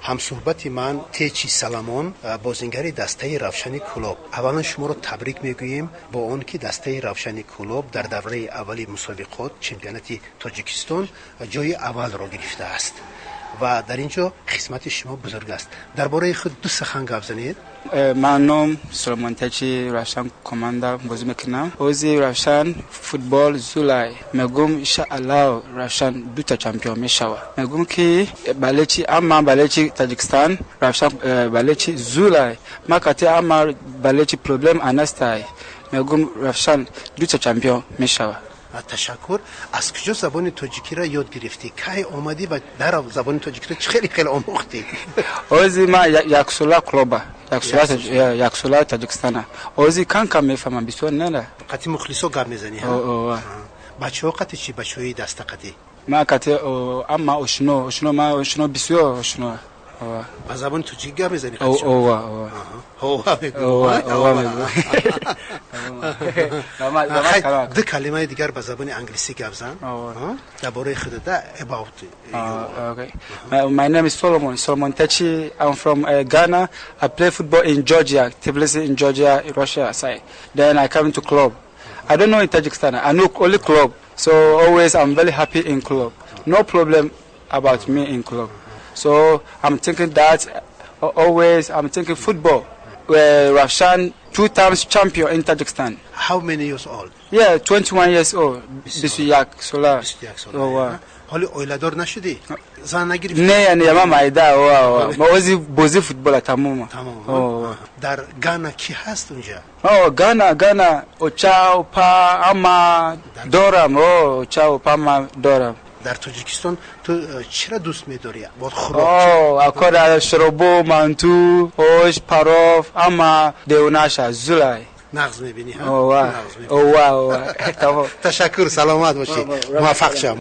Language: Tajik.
Ҳамсуҳбати ман Течи Саламон, бозингари дастаи Равшани Кӯлоб. Аввалан шуморо табрик мегӯем бо он ки дастаи Равшани Кӯлоб дар давраи аввали мусобиқот, чемпионати Тоҷикистон, ҷои аввалро гирифтааст ва дар ин ҷо қисмати шумо бузург аст. Дар бораи худ ду сухан гап занед. Ман ном Соломон Течи, Равшан команда бозӣ мекунам. Ози Равшан футбол зулай. Мегум, иншааллоҳ, Равшан дута чемпион мешава. Мегум ки балечи ама балечи Таҷикистон, Равшан балечи зулай. Ма кати ама балечи проблем анастай. Мегум, Равшан дута чемпион мешава. Ташаккур. Аз куҷо забони тоҷикиро ёд гирифтӣ? Кай омадӣ ва дар забони тоҷикиро чӣ хеле хеле омӯхтӣ? Ози ма яксола клуба, яксола Таҷикистона. Ози кам кам мефаҳмам, бисёр нера. Қати мухлисо гап мезанӣ? Бачаҳо қати чӣ? Бачаҳои даста қати? Ма қати ама ошно, ошно, ма ошно, бисёр ошно. Ба забони тоҷикӣ гап мезанӣ? Ова, ова. Ова мегӯ. Ду калимаи дигар ба забони англисӣ гап зан дар бораи худата, about. Okay. My name is Solomon, Solomon Techi. I'm from Ghana. I play football in Georgia, Tbilisi in Georgia, Russia side. Then I come to club. I don't know in Tajikistan. I know only club. So always I'm very happy in club. No problem about me in club. So I'm thinking that always I'm thinking football. Where Ravshan two times champion in Tajikistan. How many years old? Yeah, 21 years old. Бисту як сола. 21 сола. Ҳоли оиладор нашудӣ? Зан нагирифтӣ? Не, не, ма майда, ова, ова. Ма ози бози футбола тамома. Тамом. Дар Гана кӣ ҳаст унҷа? О, Гана, Гана, оча, опа, ама дорам, о, оча, опа, ама дорам. Дар Тоҷикистон ту чиро дӯст медорӣ? Бод хӯрок? О, акора шоробо, манту, ош, паров, ама деунаша, зулай. Нағз мебинӣ? Ова, ова, ова. Ташаккур, саломат бошӣ, муваффақ шав.